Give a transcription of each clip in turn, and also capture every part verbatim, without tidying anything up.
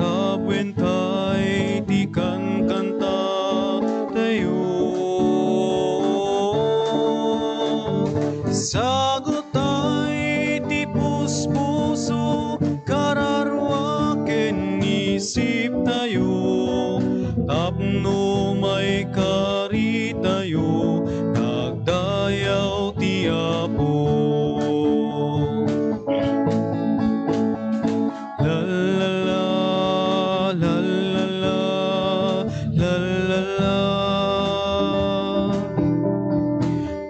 Abuentay ti kankanta tayo. Sagutay ti puspuso, kararua ken isip tayo. Tapno maikari tayo, nagdayaw ti Apo. La la la, la la la, la la la.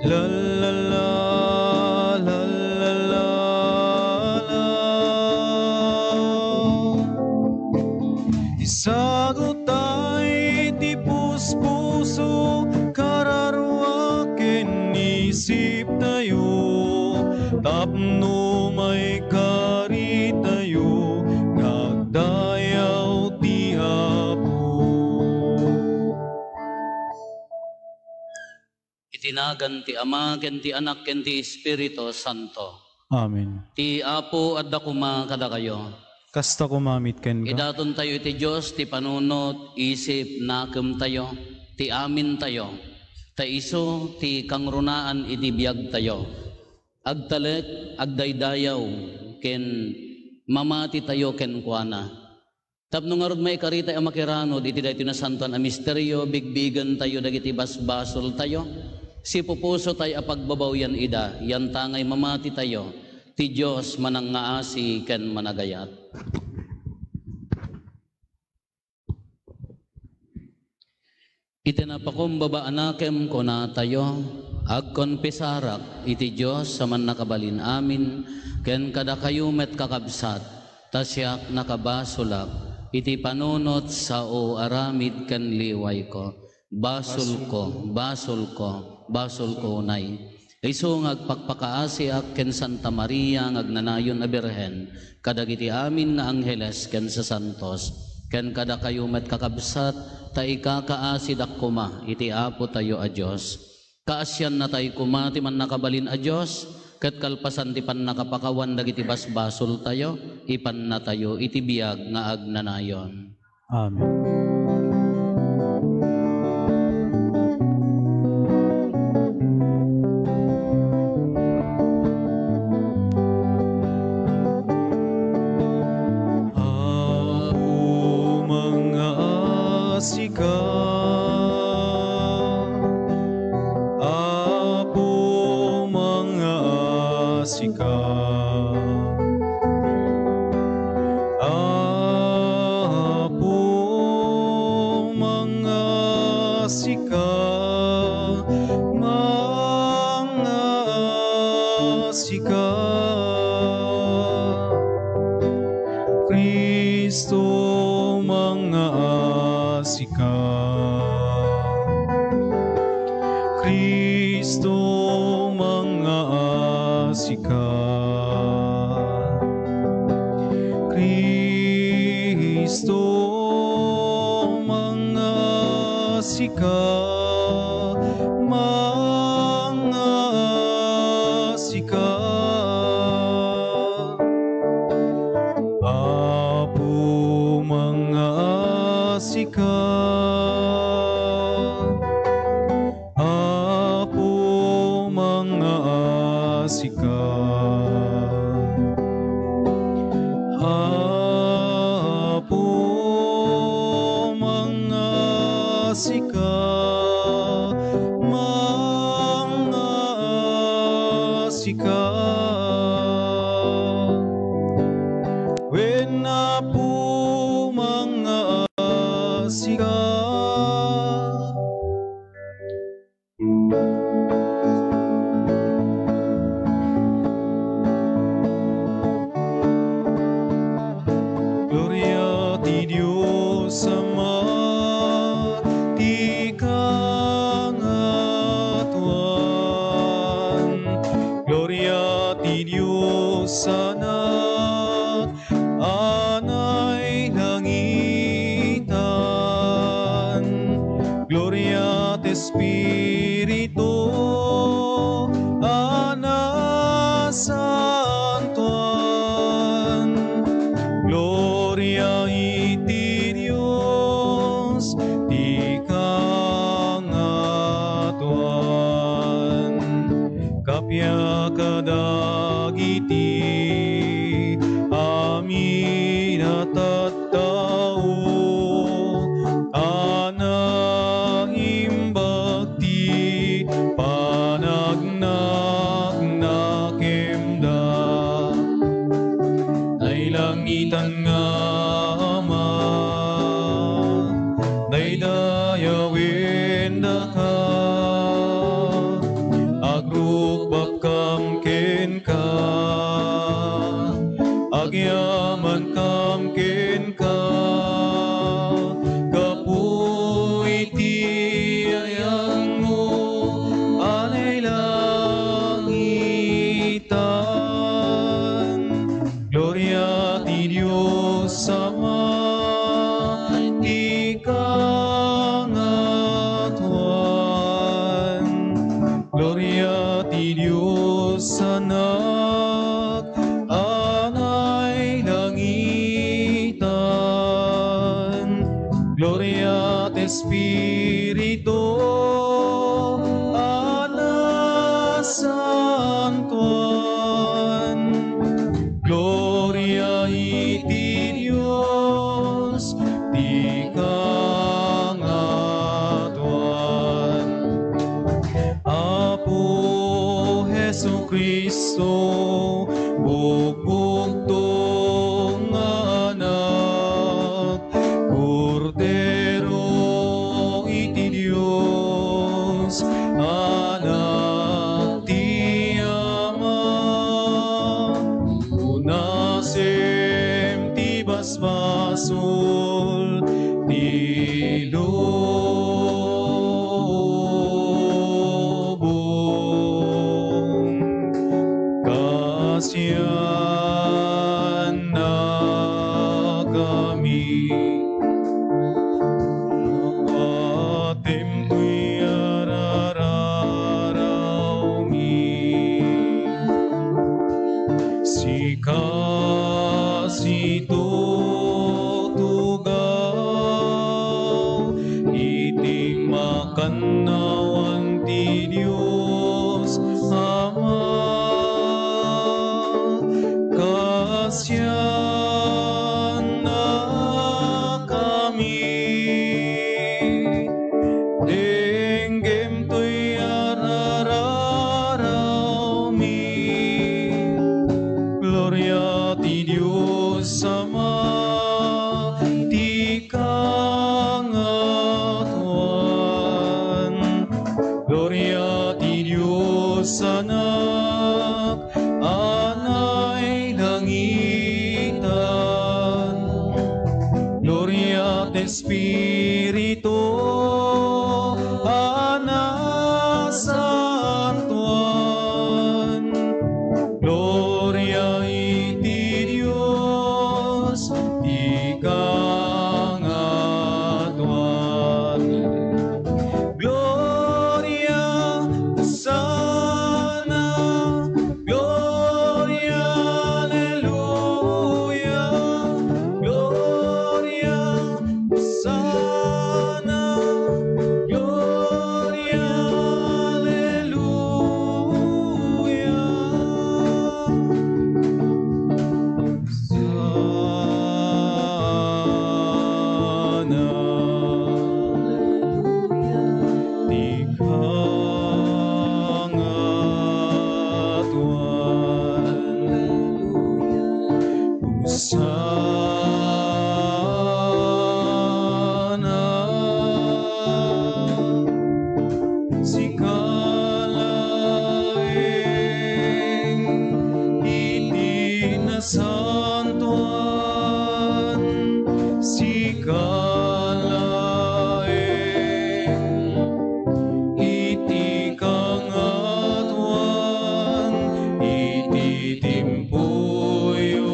La la la, la la la la. Isagutay ti puspuso, kararua ken isip tayo, tapno maikari tayo, nagdayaw ti Apo. Iti nagan ti Ama, ken ti Anak, ken ti Espiritu Santo. Amen. Ti Apo adda koma kadakayo. Kasta koma met kenka. Idatontayo iti Dios ti panunot, isip, nakemtayo, ti amintayo, ta isu ti kangrunaan iti biagtayo. Agtalek, agdaydayaw, ken mamatitayo kenkuana. Tapno ngarud, maikaritayo a makiranud iti daytoy nasantoan a misterio, bigbigentayo dagiti basbasoltayo, sipupusotay a pagbabawian ida, yantangay mamatitayo, ti Dios manangngaasi ken managayat. Iti napakumbaba a nakem, kunatayo, agkonfesarak iti Dios a Mannakabalin-amin, ken kadakayo met, kakabsat, ta siak nakabasolak iti panunot, sao, aramid, ken liwayko. Basolko, basolko, basolko unay. Isu nga agpakpakaasiak ken Santa Maria nga agnanayon a Birhen, kadagiti amin nga angheles ken sasantos, ken kadakayo met, kakabsat, ta ikakaasidak koma iti Apotayo a Dios. Kaasiannatay koma ti Mannakabalin a Dios, ket kalpasan ti pannakapakawan dagiti basbasoltayo, ipannatayo iti biag nga agnanayon. Amen. Apo, mangngaasika. Apo, mangngaasika. Apo, mangngaasika, mangngaasika. Cristo, mangngaasika. Cristo, mangngaasika. Cristo, mangngaasika, mangngaasika. Apo, mangngaasika. Apo, mangngaasika. Apo, mangngaasika, mangngaasika. Wen, Apo, mangngaasika. Gloria ti Dios Ama, ti kangatoan. Gloria ti Dios Anak, a nailangitan. Gloria ti Espiritu a nasantoan. Gloria iti Dios ti kangatoan. Kappia kadagiti amin a tattao a naimbag ti panagnaknakemda. Nailangitan nga Ama, daydayawen daka, agrukbabkam kenka, agyamankam kenka, gapu iti ayatmo a nailangitan. Gloria ti Dios Ama, ti kangatoan. Gloria ti Dios Anak, a nailangitan. Gloria ti Espiritu a nasantoan. Gloria iti Dios ti kangatoan. Apo Jesu-Cristo, bugbugtong nga Anak, Kordero iti Dios, Anak ti Ama, unasem ti basbasol ti lubong. Kaasiannakami. Awatem toy arararawmi. Sika situtugaw iti makannawan ti Dios Ama. Kaasiannakami. Denggem toy arararawmi. Gloria ti Dios Ama ti kangatoan. Gloria ti Dios Anak a nailangitan. Gloria ti Espiritu a nasantoan. Gloria iti Dios ti kangatoan. Gloria, Hosanna, Gloria, Alleluia, Gloria, Hosanna, Gloria, Alleluia. Hosanna, ti kangatoan. Hosanna. Sika laeng iti nasantoan, sika laeng iti kangatoan, iti timpuyo,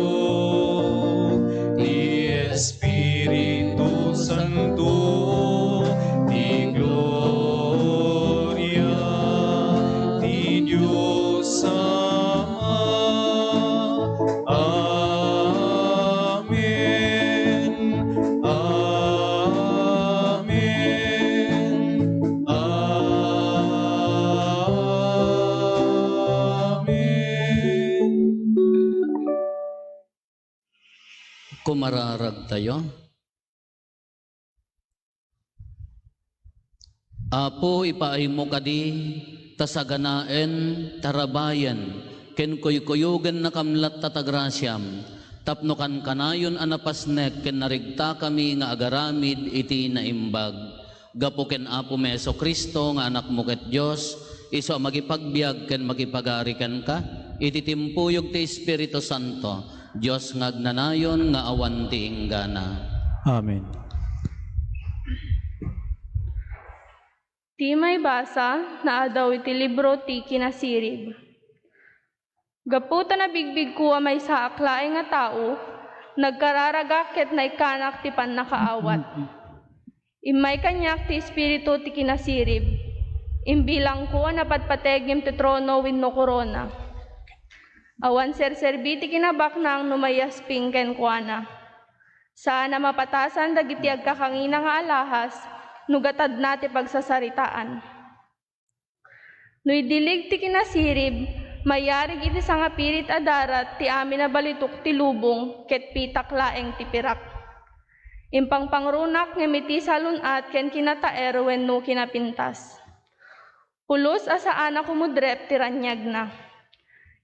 ti Espiritu Santo, ti gloria ti Dios Ama. Amen. Mararagtayo. Apo, ipaaymo kadi ta saganaen, tarabayen, ken kuykuyogennakam latta ta grasiam, tapno kankanayon a napasnek ken narigtakami nga agaramid iti naimbag. Gapu ken Apomi Jesu-Cristo nga Anakmo ket Dios, isu a makipagbiag ken makipagari kenka, iti timpuyog ti Espiritu Santo, Dios nga agnanayon nga awan ti inggana. Amen. Ti maibasa naadaw iti libro ti Kinasirib. Gapu ta nabigbigko a maysaak laeng a tao, nagkararagak ket naikkanak ti pannakaawat. Immay kaniak ti Espiritu ti Kinasirib. Imbilangko a napatpateg ngem ti trono wenno korona. Awan serserbi ti kinabaknang no mayasping kenkuana. Saan a mapatasan dagiti agkakangina nga alahas no gatadna ti pagsasaritaan. No idilig ti Kinasirib, mayarig iti sangapirit a darat ti amin a balitok ti lubong ket pitak laeng ti pirak. Impangpangrunak ngem iti salun-at ken kinataer wenno kinapintas. Pulos a saan a kumudrep ti raniagna.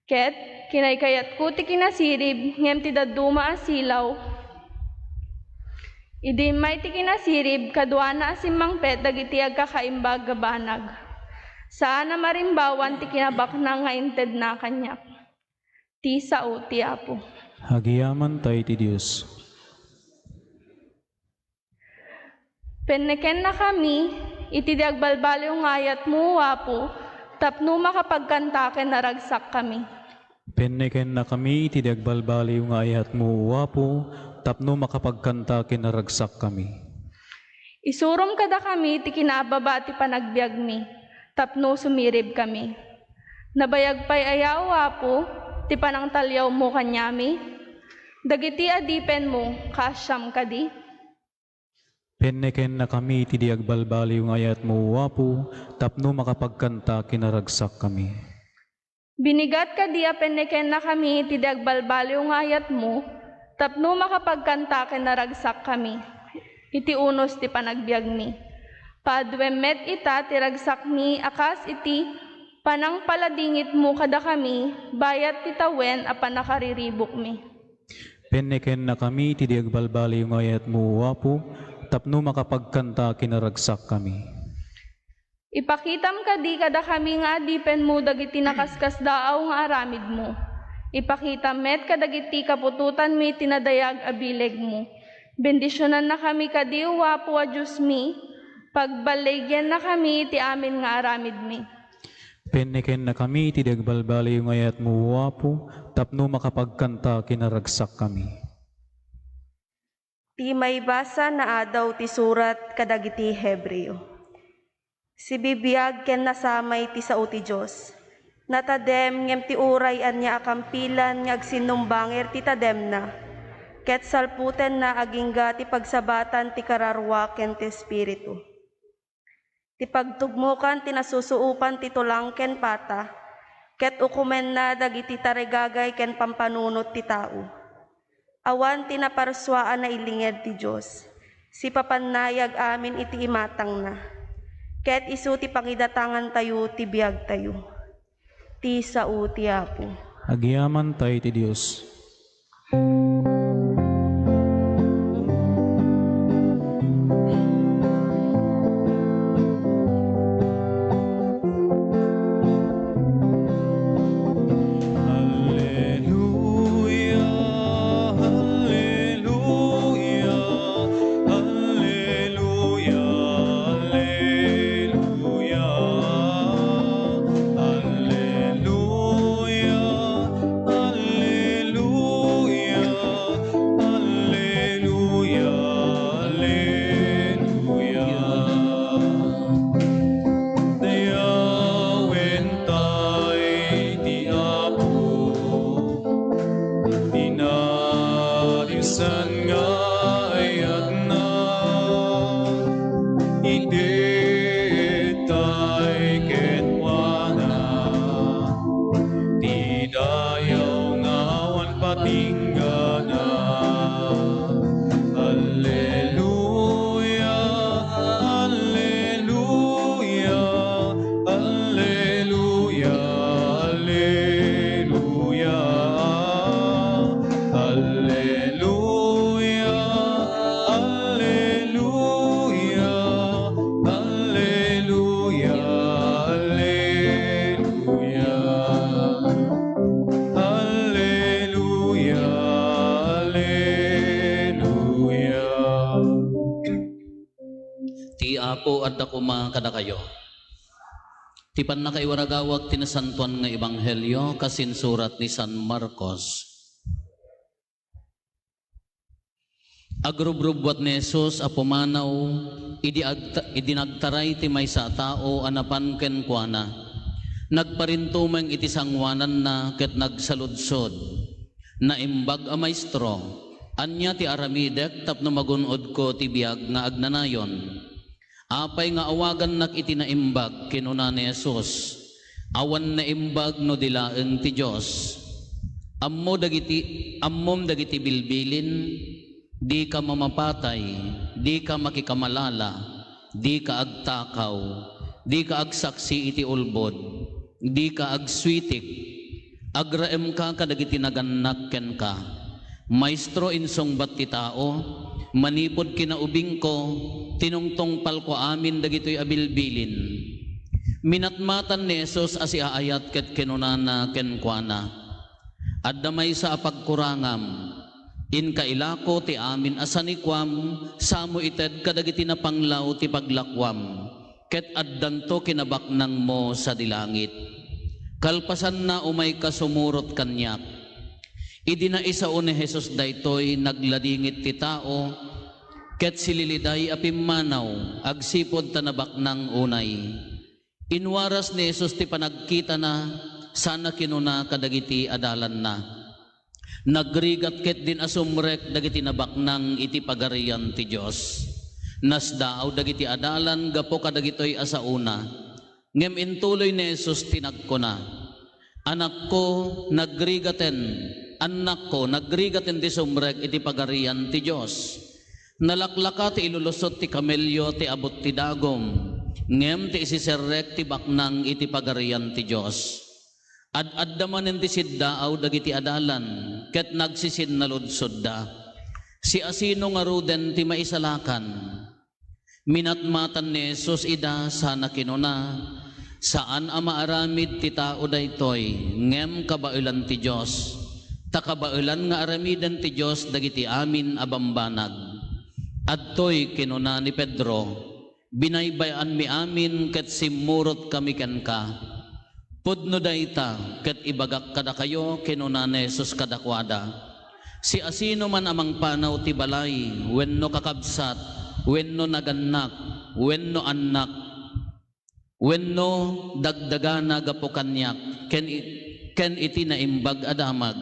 Ket kinaykayatko ti Kinasirib ngem ti dadduma a silaw. Idi immay ti Kinasirib, kaduana a simmangpet dagiti agkakaimbag a banag. Saan a marimbawan ti kinabaknang nga intedna kaniak. Ti sao ti Apo. Agyamankami iti Dios. Pennekennakami iti di agbalbaliw nga ayatmo, O Apo, tapno makapagkanta ken naragsakkami. Pennekennakami iti di agbalbaliw nga ayatmo, O Apo, tapno makapagkanta ken naragsakkami. Isurom kadakami ti kinaababa ti panagbiagmi, tapno sumiribkami. Nabayag pay aya, O Apo, ti panangtaliawmo kaniami? Dagiti adipenmo, kaasiam kadi? Pennekennakami iti di agbalbaliw nga ayatmo, O Apo, tapno makapagkanta ken naragsakkami. Binigat kadi a pennekennakami iti di agbalbaliw nga ayatmo, tapno makapagkanta ken naragsakkami iti unos ti panagbiagmi. Paaduem met ita ti ragsakmi a kas iti panangpaladingitmo kadakami bayat ti tawen a pannakariribukmi. Pennekennakami iti di agbalbaliw nga ayatmo, O Apo, tapno makapagkanta ken naragsakkami. Ipakitam kadi kadakami nga adipenmo dagiti nakaskasdaaw nga aramidmo. Ipakitam met kadagiti kaputotanmi ti nadayag a bilegmo. Bendisionannakami kadi, O Apo a Diosmi, pagballigennakami iti amin nga aramidmi. Pennekennakami iti di agbalbaliw nga ayatmo, O Apo, tapno makapagkanta ken naragsakkami. Ti maibasa naadaw ti surat kadagiti Hebreo. Sibibiag ken nasamay ti sao ti Dios. Natadem ngem ti uray ania a kampilan nga agsinnumbanger ti tademna, ket salputenna agingga ti pagsabatan ti kararua ken ti Espiritu. Ti pagtugmokan ti nasusuokan ti tulang ken pata, ket ukomenna dagiti tarigagay ken pampanunot ti tao. Awan ti naparsua a nailinged ti Dios. Sipapannayag amin iti imatangna, ket isu ti pangidatangantayo ti biagtayo. Ti sao ti Apo. Agyamankami iti Dios. Alleluia, alleluia, alleluia, alleluia, alleluia, alleluia. Apo, adda koma kadakayo. Ti pannakaiwaragawag ti nasantoan nga ebanghelio kas insurat ni San Marcos. Agrubrubbuat ni Jesus a pumanaw idi agta-, idi nagtaray ti maysa a tao a napan kenkuana. Nagparintumeng iti sangoananna ket nagsaludsod, "Naimbag a Maestro, ania ti aramidek tapno magun-odko ti biag nga agnanayon?" "Apay nga awagannak iti naimbag?" kinuna ni Jesus. "Awan naimbag no di laeng ti Dios. Ammo dagiti, ammom dagiti bilbilin, dika mamapatay, dika makikamalala, dika agtakaw, dika agsaksi iti ulbod, dika agsuitik, agraemka kadagiti nagannak kenka." "Maestro," insungbat ti tao, "manipud kinaubingko, tinungtungpalko amin dagitoy a bilbilin." Minatmatan ni Jesus a siaayat ket kinunana kenkuana, "Adda maysa a pagkurangam. Inka ilako ti amin a sanikuam, samo ited kadagiti napanglaw ti paglakuam, ket addanto kinabaknangmo sadi langit. Kalpasanna, umayka sumurot kaniak." Idi naisao ni Jesus daytoy, nagladingit ti tao, ket sililiday a pimmanaw agsipud ta nabaknang unay. Inwaras ni Jesus ti panagkitana, sana kinuna kadagiti adalanna, "Nagrigat ketdin a sumrek dagiti nabaknang iti Pagarian ti Dios. Nasdaaw dagiti adalan gapu kadagitoy a saona." Ngem intuloy ni Jesus ti nagkuna, "Anakko, nagrigaten, annakko, nagrigaten ti sumrek iti Pagarian ti Dios. Nalaklaka ti ilulusot ti kamelio ti abut ti dagum, ngem ti isiserrek ti baknang iti Pagarian ti Dios." Ad-adda manen ti siddaaw dagiti adalan, ket nagsisinnaludsodda, "Siasino ngaruden ti maisalakan?" Minatmatan ni Jesus ida sana kinuna, "Saan a maaramid ti tao daytoy, ngem kabaelan ti Dios. Ta kabaelan nga aramiden ti Dios dagiti amin a bambanag." Adtoy kinuna ni Pedro, "Binaybay-anmi amin ket simmurotkami kenka." "Pudno dayta ket ibagak kadakayo," kinuna ni Jesus kadakuada, "Siasinoman a mangpanaw ti balay, wenno kakabsat, wenno nagannak, wenno annak, wenno dagdagana gapu kaniak, ken i-, ken iti Naimbag a Damag,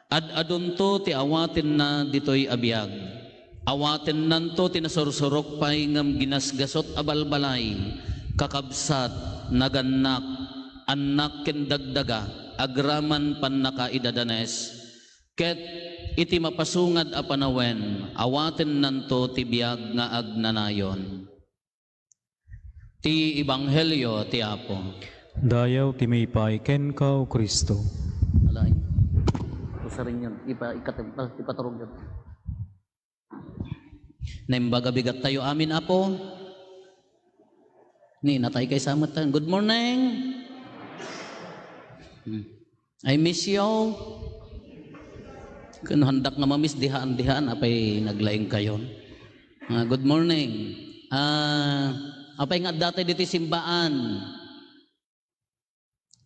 ad-adunto ti awatenna ditoy a biag. Awatennanto ti nasursurok pay ngem ginasgasut a balbalay, kakabsat, nagannak, annak ken dagdaga, agraman pannakaidadanes. Ket iti mapasungad a panawen, awatennanto ti biag nga agnanayon." Ti Ebanghelio ti Apo. Dayaw ti maipay kenka, O Cristo. Alaen. Usarin yun. Ipa-, ikatem-, ah, ipaturog yun. Naimbag a bigat tayo amin, Apo. Ni, natay kay samet tayo. Good morning. Hmm. I miss you. Kano handak nga mamis dihaan-dihaan, apay naglaing kayo. Ah, good morning. Ah, apay nga adda tayo ditoy simbaan?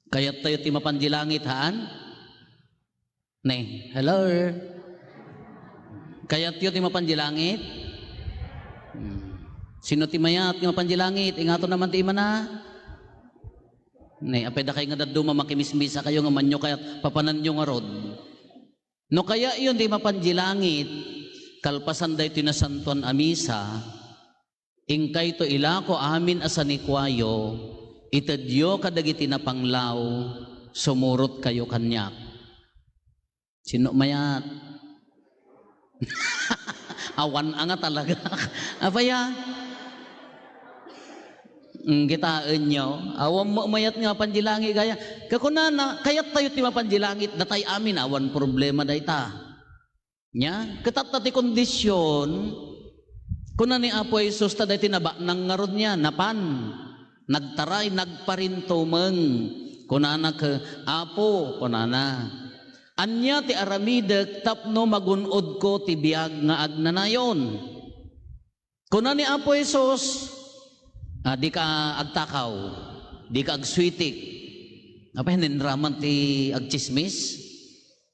Kayat tayo ti mapan di langit, haan? Ne, hello? Kayat yo ti mapan di langit? Hmm. Sino ti mayat nga mapan di langit? Ingato naman ti imana? Ne, apay dakay nga dadduma makimismisa kayo nga manyo kayat papananyo ngarud. No kayatyo ti mapan di langit, kalpasan daytoy nasantoan a misa, inkayto ilako amin a sanikuayo, itedyo kadagiti napanglaw, sumurot kayo kaniak. Sino mayat? Awan a nga talaga. Apay a? Mm, kitaenyo. Awan mo mayat nga mapan di langit gaya. Kakunana, kayat tayo ti mapan di langit, datay amin, awan problema dayta. Nya, kitatta ti kondisyon, kuna ni Apo Jesus, ta daytoy nabaknang ngarud nia, napan, nagtaray, nagparintumeng. Kunana ke, "Apo," kunana, "ania ti aramidek tapno magun-odko ti biag nga agnanayon?" Kuna ni Apo Jesus, Ah, dika agtakaw, dika agsuitik. Apay, ninraman ti agtsismis?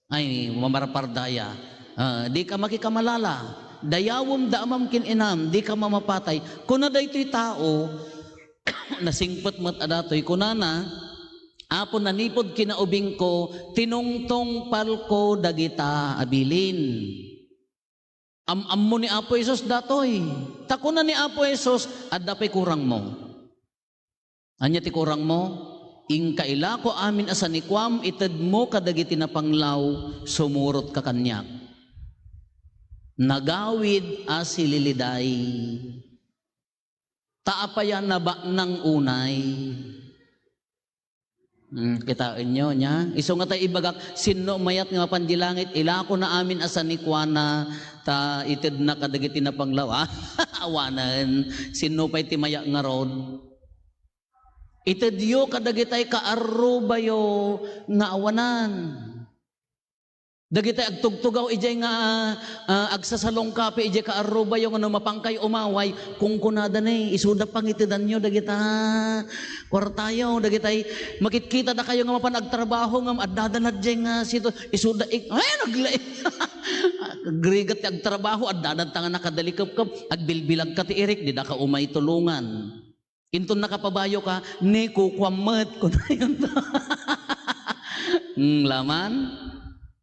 Ay, mamarpardaya. Ah, dika makikamalala. Dayawem da amam ken inam, dika mamapatay. Kuna daytoy tao, nasingpet met a datoy. Kunana, Apo, nanipud kinaubingko, tinungtungpalko dagita a bilin. Am-ammo ni Apo Jesus datoy. Ta kuna ni Apo Jesus, "Adda pay kurangmo." Ania ti kurangmo? Inka ilako amin a sanikuam, itedmo kadagiti napanglaw, sumurotka kaniak. Nagawid a sililiday. Ta apay a nabaknang unay? Hmm, kitaenyo, nia? Isu nga tay ibagak, sinno mayat nga mapan di langit? Ilakona amin a sanikuana, ta itedna kadagiti napanglaw. Ah, awanen. Sinno pay ti mayat ngarud? Itedyo kadagitay kaarrubayo nga awanan. Dagitay agtugtugaw idiay nga, ah, agsasalungkapi idiay kaarrubayo nga no mapankay umaway, kunkunada ni, isuda pangitedanyo dagita kuartayo, dagitay makitkitadakayo nga mapan agtrabaho ngem addada laeng diay nga sito, isuda ik-, ay, naglaing. Agrigat ti agtrabaho, addada ta nga nakadalikepkep, agbilbilagka ti irik, didaka umay tulongan. Inton nakapabayoka, ni kukuam met, kunayonto. Hmm, laman?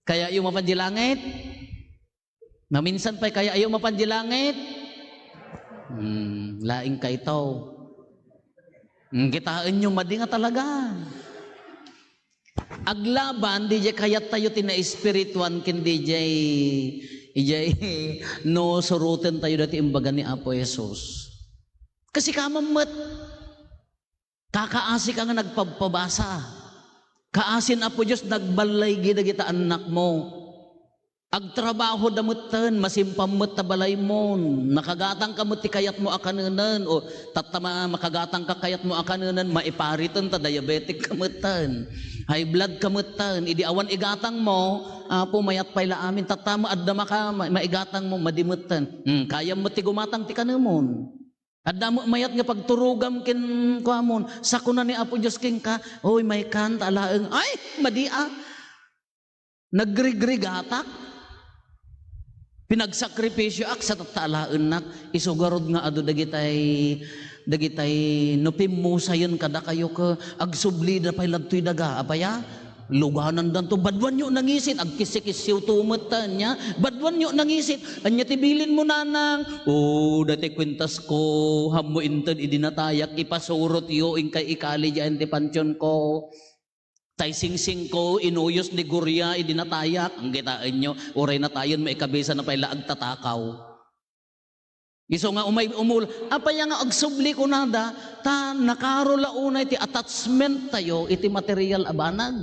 Kayatyo mapan di langit? Maminsan pay, kayatyo mapan di langit? Hmm, laing kayto. Hmm, kitaenyo, madi nga talaga. Aglaban, diay kayattayo ti naespirituan ken diay, diay no surotentayo daytoy imbaga ni Apo Jesus. Kasi kamam met, kakaasika nga nagpabpabasa. Kaasin Apo Dios, nagballaygi dagita annakmo. Agtrabahoda metten, masimpam met ta balaymo. Nakagatangka met ti kayatmo a kanenen, o tatta ma-, makagatangka kayatmo a kanenen, maipariten ta diabetic ka metten. High blood ka metten. Idi awan igatangmo, Apo, mayat pay la amin. Tatta met adda maka-, ma-, maigatangmo, madi metten. Hmm, kayam met ti gumatang ti kanemon. Adda met mayat nga pagturogam ken kuamon. Sakuna ni Apo Dios kenka, "Oy, maykan ta alaeng." Ay, madi a. Nagrigrigatak. Pinagsakripisioak sa tatta alaennak. Isu garud nga adu dagitay, dagitay no pimmusayen kadakayo ket agsublida pay ladtoy daga. Apay a? Luganandanto, baduanyo nangisit, agkissikissiwto metten, nia? Baduanyo nangisit, ania ti bilinmo, nanang? O, daytay kuentasko, hammo inted idi natayak, ipasurotyo, inkay ikali diay ti pansionko. Tay singsingko, inuyos ni Gloria idi natayak, ang kitaenyo, uray natayen, maikabisana pay la agtatakaw. Isu nga umay umul-, apay nga agsubli kunada, ta nakaro la unay ti attachment tayo iti material a banag.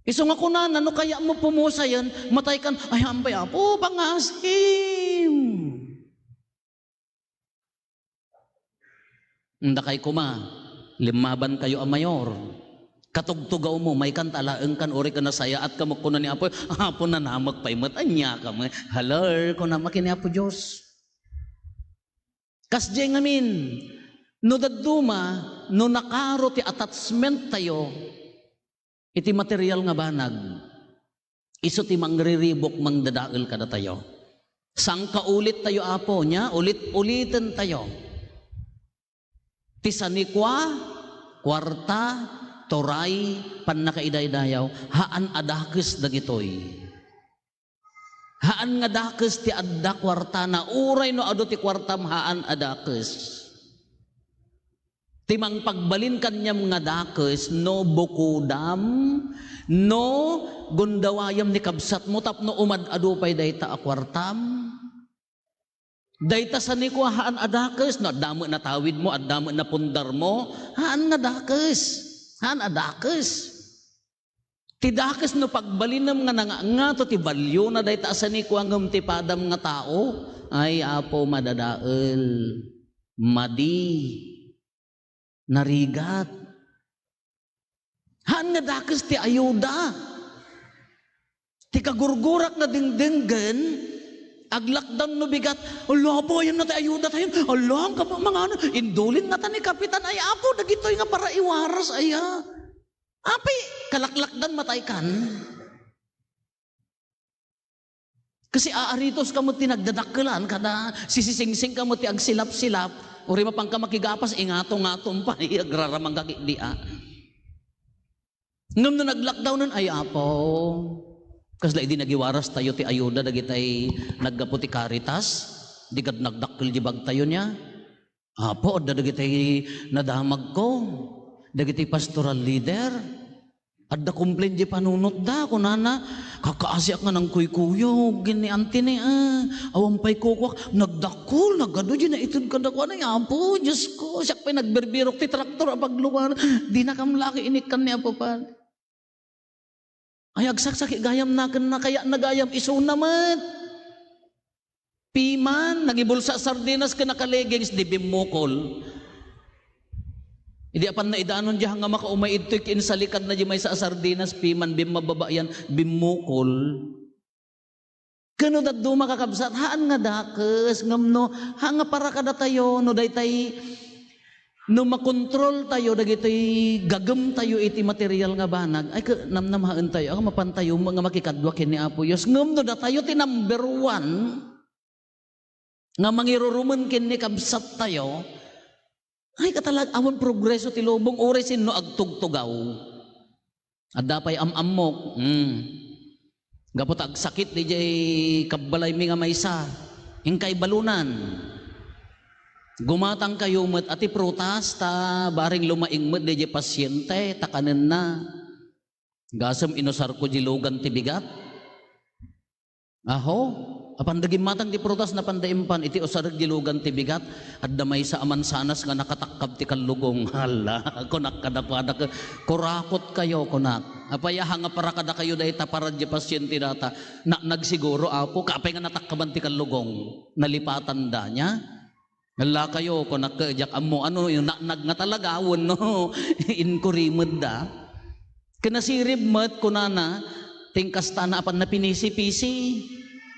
Isu nga kunana, no kayatmo pumusayen, mataykan, "Ay, ampay, Apo, pangasim." Dakay koma, limmabankayo a mayor. Katugtugawmo, maykan ta alaengkan, uray ket nasayaat ka met, kuna ni Apo, "Apo, nanamek pay met, ania ka met?" Haler, kuna met ken ni Apo Dios. Kasdiay ngamin, no dadduma, no nakaro ti attachment tayo iti material nga banag, isu ti mangriribuk, mangdadael kadatayo. Sangkaulit tayo, Apo, nia, ulit-uliten tayo. Ti sanikua, kuarta, turay, pannakaidaydayaw, haan a dakes dagitoy. Haan nga dakes ti adda kuartana, uray no adu ti kuartam, haan a dakes. Ti mangpagbalin kaniam nga dakes, no bukodam, no gundawayam ni kabsatmo tapno umad-adu pay dayta a kuartam. Dayta sanikua, haan a dakes, no adda met natawidmo, adda met napundarmo, haan nga dakes. Haan a dakes. Ti dakes no pagbalinem nga nangngato ti baliona dayta a sanikua ngem ti padam nga tao, ay, Apo, madadael, madi, narigat. Haan nga dakes ti ayuda. Ti kagurgurak nga dengdenggen, Ag-lockdown no bigat, "Ala, Apo, ayanna ti ayudatayon. Ala, ang kama-, mangano, indulin ngata ni Kapitan. Ay, Apo, dagitoy nga para iwaras, aya. Apay, kalak-lockdown matay kan." Kasi aaritos ka met ti nagdadakkelan, kada sisisingsing ka met ti agsilap-silap, uray mapanka makigapas, ingato-ngatom pay, agraramang ka ketdi a. Ngem no nag-lockdownen, ay, Apo, kasla idi nagiwaras tayo ti ayuda dagitay naggapu ti Caritas, di kad nagdakkel di bagtayo niya. Apo, adda dagitay nadamagko, dagitay pastoral leader, adda complain di panunotda, kunana, "Kakaasiak nga nangkuykuyog ken ni Auntie ni, ah, awan pay kukuak, nagdakkel, nagadu di naited kadakuada, Apo, Diosko, siak pay nagbirbirok ti traktor a paglugar, dinakam la inikkan ni Apo Padi." Ay, agsaksakit gayam na ken na, kayatna gayam isuna met. Piman, nangibulsa sardinas ken naka-leggings, di bimmukol. Idi apan naidanon diay nga makaumay idtoy, kinsalikadna di maysa a sardinas, piman, bimmababa yan, bimmukol. Ken no dadduma, kakabsat, haan nga dakes, ngem no, haan nga para kadatayo, no daytay, no makontrol tayo dagitoy gagem tayo iti material nga banag, ay, ke-, namnamaen tayo, a, mapan tayo nga makikadua ken ni Apo Dios. Ngem no datayo ti number one nga mangirurumen ken ni kabsat tayo, ay, katalag-, awan progreso ti lubong, uray sinno agtugtugaw. Adda pay am-ammok. Hmm. Gapu ta agsakit diay kabbalaymi nga maysa, inkay balunan. Gumatang kayo met a ti prutas, ta bareng lumaing met diay pasyente, ta kanenna. Gasem inusarko di lugan ti bigat. Aho, apan da gimmatang ti prutas, napan da impan, iti usarek di lugan ti bigat, adda maysa a mansanas nga nakatakkab ti kallugong. Hala, kunak kadakuada, "Kurakot kayo," kunak. "Apay a, haan nga para kadakayo dayta, para di pasyente data?" "Naknag siguro, Apo, kaapay nga natakkaban ti kallugong?" Nalipatan da niya. "Hala kayo," kunak, "diak ammo, ano, yung naknag nga talaga, wenno inkurimed da." Ken nasirib met, kunana, ti inkastana apan napinisi-pisi.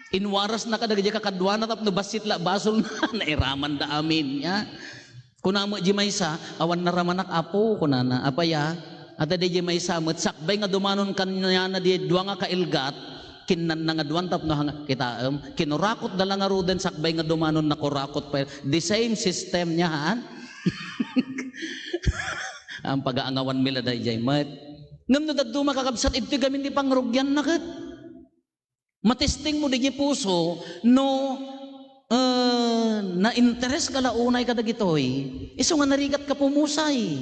Inwarasna kadagiti kakaduana tapno bassit la basolna. Nairaman da amin, ya. Kuna met di maysa, "Awan naramanak, Apo," kunana. "Apay a?" Adda di maysa met, sakbay nga dumanon kaniana di dua nga kailgat, kinnanna nga duan tapno hanga-, kitaem, kinurakot da la ngaruden, sakbay nga dumanon, nakurakot pay. The same system niya, haan? Ang pagaangawan mi la daydiay met. Ngem no dadduma, kakabsat, idtoy gamin ti pangrugianna ket. Matesting mo diay puso no, eh, nainteres ka la unay kadagitoy. Isu nga narigat ka pumusay.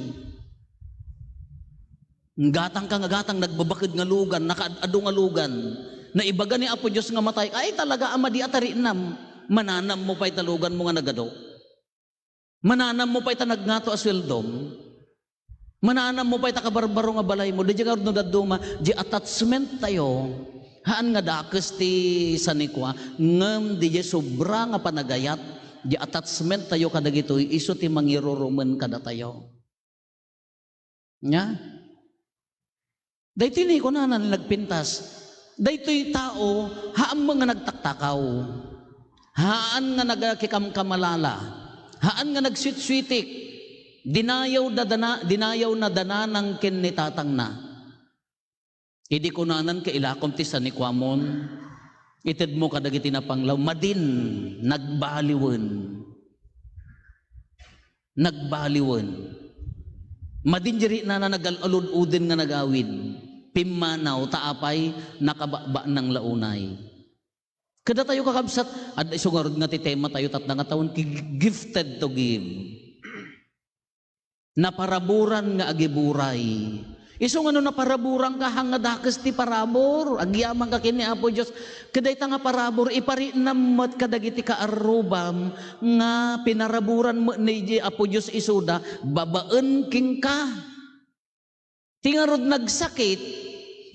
Gatang ka nga gatang, nagbabaked nga lugan, nakaad-adu nga lugan. Naibaga ni Apo Dios nga matay, ay, talaga a madi a tarinam. Mananam mo pay ta lugan mo nga nagadu. Mananam mo pay ta nagngato a sueldom. Mananam mo pay ta kabarbaro nga balay mo. Daydiay ngarud no dadduma, di attachment tayo. Haan nga dakes ti sanikua, ngem daydiay sobra nga panagayat, di attachment tayo kadagitoy, isu ti mangirurumen kadatayo. Nya? Daytoy ni kunana ni nagpintas, daytoy tao, haan met nga nagtaktakaw. Haan nga nagkikamkamalala. Haan nga nagsuitsuitik. Dinayaw da dana-, dinayaw na dananang ken ni tatangna. Idi kunanan, "Kailakom ti sanikuamon, itedmo kadagiti napanglaw." Madin, nagbaliwen. Nagbaliwen. Madin di rinana nagal-alud-uden nga nagawid. Pimmanaw, ta apay, nakabakbaknang la unay. Kadatayo, kakabsat, adda isu ngarud nga ti tema tayo, tatna nga tawen, ki-, gifted to give. Naparaburan nga agiburay. Isu nga no naparaburan ka, haan nga dakes ti parabur, agyaman ka ken ni Apo Dios. Ket dayta nga parabur, iparinam met kadagiti kaarrubam nga pinaraburan met ni Apo Dios isuda babaen kenka. Ti ngarud nagsakit,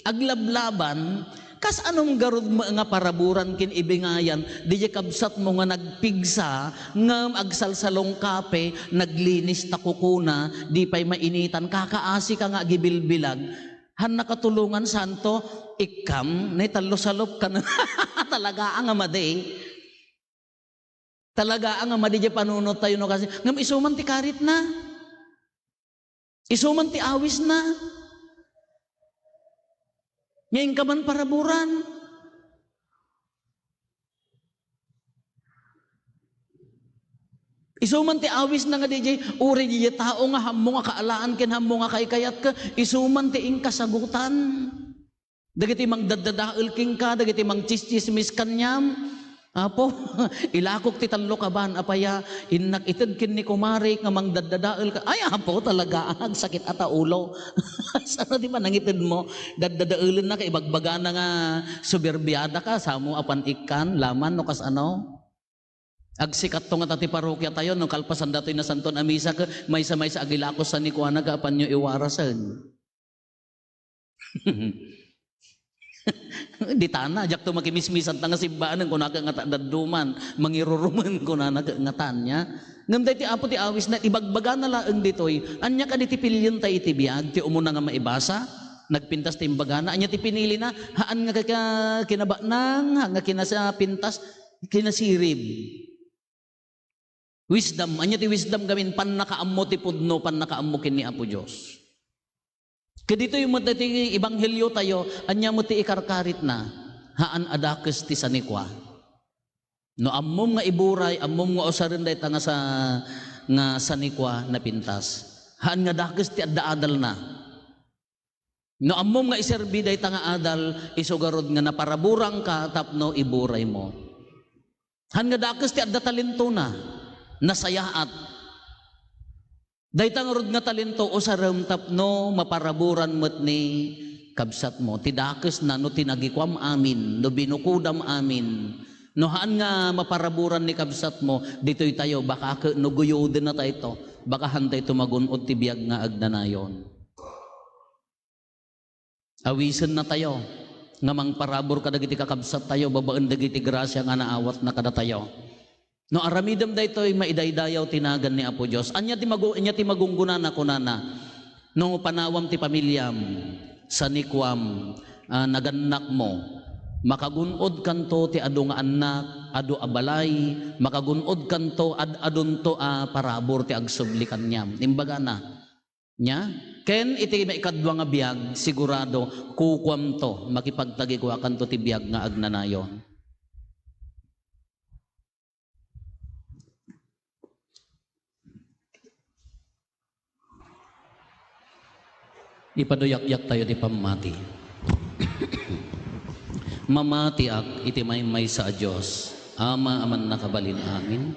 aglablaban, kas-anom ngarud met nga paraburan ken ibingayan, diay kabsatmo nga nagpigsa, ngem agsalsalungkapi, naglinis ta kukuna, di pay mainitan, kakaasi ka nga agibilbilag. Haan nakatulongan, santo, ikkam, ne, tallo salop ka na. Talaga nga madi. Talaga nga madi diay panunot tayo no kasi, ngem isu man ti karitna. Isu man ti awisna. Nga inka man paraburan. Isu man ti awisna nga diay, uray diay tao nga hammo nga kaalaan ken hammo nga kaykayatka, isu man ti inkasagutan. Dagiti mangdaddadael kenka, dagiti mangtsistsismis kaniam, "Apo, ilakok ti tallo ka ban, apay a, innak ited ken ni kumarik nga mangdaddadael ka." Ay, Apo, talaga, agsakit a ta ulo. Saan ti panangitedmo? Daddadaelenna ket ibagbagana nga soberbiada ka, samo a pan-ikkan, laman no kasano? Agsikatto ngata ti parokia tayo, no kalpasan datoy Nasantoan a Misa, ket maysa-maysa agilakos sanikuana, ket apanyo iwarasen. Ditana, diakto makimismisan ta nga simbaanen, kunaka ngata dadduman, mangirurumen, kunana ket ngatan, nya. Ngem daytoy Apo ti awisna, ibagbagana laeng ditoy, ania kadi ti pilienta iti biag, ti umuna nga maibasa, nagpintas ti imbagana, ania ti pinilina, haan nga kaka-, kinabanang, haan nga kinasa-, pintas, kinasirib. Wisdom, ania ti wisdom gamin? Pannakaammo ti pudno, pannakaammo ken ni Apo Dios. Ket ditoy met ti ebanghelio tayo, ania met ti ikarkaritna? Haan a dakes ti sanikua. No ammom nga iburay, ammom nga usaren dayta nga sa-, nga sanikua, napintas. Haan nga dakes ti adda adalna. No ammom nga iserbi dayta nga adal, isu garud nga naparaburanka tapno iburaymo. Haan nga dakes ti adda talentona, nasayaat. Dayta ngarud nga talento, usarem tapno maparaburan met ni kabsatmo. Ti dakesna no tinagikuam amin, no binukodam amin, no haan nga maparaburan ni kabsatmo, ditoy tayo, baka ket no guyodenna tayo, baka haan tayo magun-od ti biag nga agnanayon. Awisenna tayo nga mangparabur kadagiti kakabsat tayo babaen dagiti grasia nga naawatna kadatayo. No aramidem daytoy, maidaydayaw ti nagan ni Apo Dios. Ania ti magu-, ania ti magunggunana, kunana, no panawam ti pamiliam, sanikuam, a, nagannakmo, makagun-odkanto ti adu nga annak, adu a balay, makagun-odkanto, ad-adunto a parabur ti agsubli kaniam. Imbagana, Nya, ken iti maikadua nga biag, sigurado, kukuamto, makipagtagikuakanto ti biag nga agnanayon. Ipaduyakyak tayo ti pammati. Mamatiak iti maymaysa a Dios, Ama a mannakabalin amin.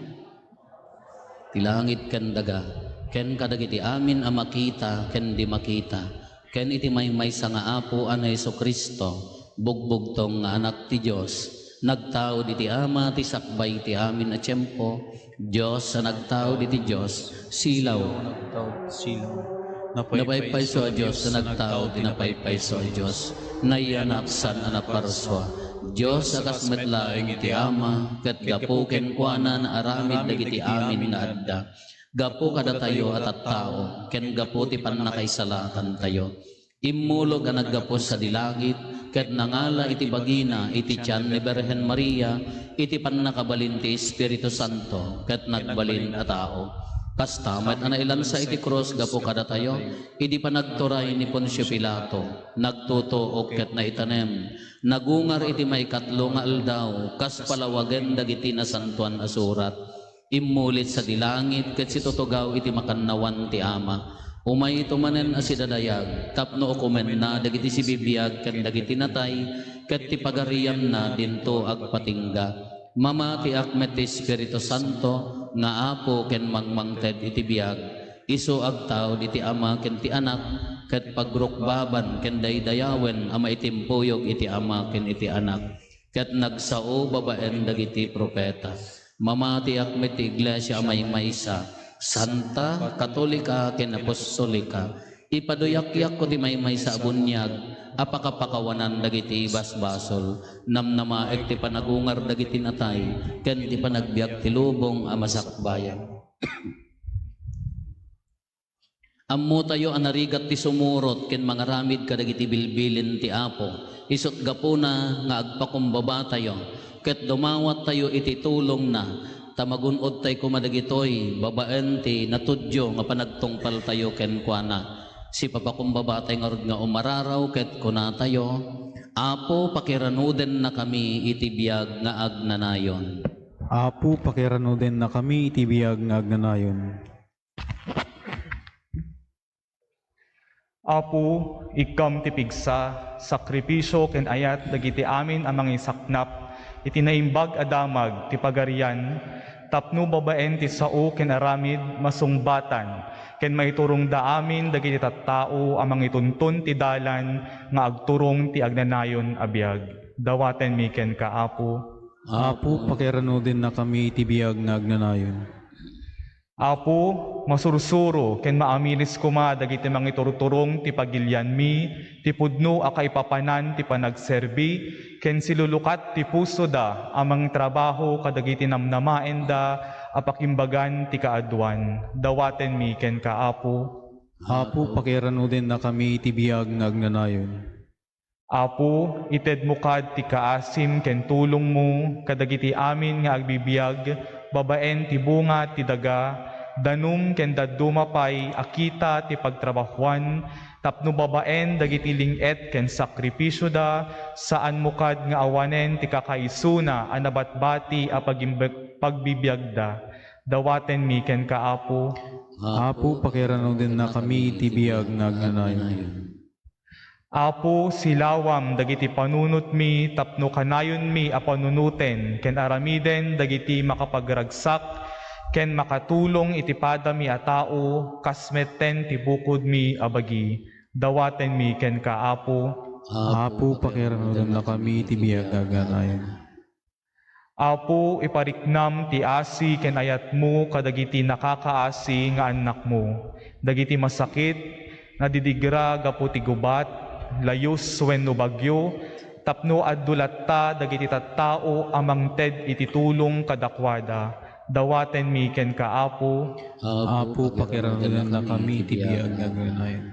Ti langit ken daga, ken kadagiti amin a makita ken di makita, ken iti maymaysa nga Apo a ni Jesu-Cristo, bugbugtong nga Anak ti Dios, nagtaud iti Ama ti sakbay ti amin a tiempo, Dios a nagtaud iti Dios, silaw. Nagtaud, silaw. Napaypayso a Dios a nagtaud ti napaypayso a Dios. Nayanak saan a naparsua. Dios a kas met laeng iti Ama, ket gapu kenkuana naaramid dagiti amin nga adda. Gapu kadatayo a tattao, ken gapu ti pannakaisalakantayo. Immulog a naggapu sadi langit, ket nangala iti bagina iti tian ni Birhen Maria, iti pannakabalin ti Espiritu Santo, ket nagbalin a tao. Kasta met a nailansa iti krus gapu kadatayo, idi panagturay ni Poncio Pilato, nagtutuok ket naitanem, nagungar iti maikatlo nga aldaw, kas palawagen dagiti Nasantoan a Surat. Immulit sadi langit ket situtugaw iti makannawan ti Ama. Umayto manen a sidadayag tapno ukomenna dagiti sibibiag ken dagiti natay ket ti pagarianna dinto agpatingga. Mamatiak met ti Espiritu Santo nga Apo ken mangmangted iti biag. Isu agtaud iti Ama ken ti Anak ket pagrukbaban ken daydayawen a maitimpuyog iti Ama ken iti Anak. Ket nagsao babaen dagiti profeta. Mamatiak met ti iglesia a maymaysa, santa, katolika, ken apostolika. Ipaduyakyak ko ti maymaysa a buniag a pakapakawanan dagiti basbasol. Namnamaek ti panagungar dagiti natay ken ti panagbiag ti lubong a masakbayan. Ammotayo a narigat ti sumurot ken mangaramid kadagiti bilbilin ti Apo. Isut' gapuna nga agpakumbabatayo ket dumawattayo iti tulongna Ta magun-odtay koma dagitoy babaen ti natudyo nga panagtungpaltayo kenkuana. Sipapakumbabatayo ngarud nga umararaw ket kunatayo, "Apo, pakiranudennakami iti biag nga agnanayon." Apo, pakiranudennakami iti biag nga agnanayon. Apo, ikkam ti pigsa, sakripisio ken ayat dagiti amin a mangisaknap iti naimbag a damag ti Pagarian, tapno babaen ti sao ken aramid masungbatan ken maiturongda amin dagiti tattao a mangituntun ti dalan nga agturong ti agnanayon a biag. Dawatenmi kenka, Apo. Apo, pakiranudennakami iti biag nga agnanayon. Apo, masursuro ken maamilis koma dagiti mangiturturong ti pagilianmi, ti pudno a kaipapanan ti panagserbi, ken silulukat ti pusoda a mangitrabaho kadagiti namnamaenda a pakimbagan ti kaaduan. Dawatenmi kenka, Apo. Apo, pakiranudennakami iti biag nga agnanayon. Apo, itedmo kad ti kaasim ken tulongmo kadagiti amin nga agbibiag babaen ti bunga ti daga, danum ken dadduma pay a kita ti pagtrabahuan, tapno babaen dagiti ling-et ken sakripisioda, saanmo kad nga awanen ti kakaisuna a nabatbati a pagimbe-, pagbibiagda. Dawatenmi kenka, Apo. Apo, pakiranudennakami iti biag nga agnanayon. Apo, silawam dagiti panunotmi tapno kanayonmi a panunoten ken aramiden dagiti makapagragsak ken makatulong iti padami a tao, kas metten ti bukodmi a bagi. Dawatenmi kenka, Apo. Apo, pakiranudennakami iti biag nga agnanayon. Apo, ipariknam ti asi ken ayatmo kadagiti nakakaasi nga annakmo, dagiti masakit, nadidigra gapu ti gubat, layus wenno bagyo, tapno adu latta dagiti tattao a mangted iti tulong kadakuada. Dawatenmi kenka, Apo. Apo, pakiranudennakami iti biag nga agnanayon.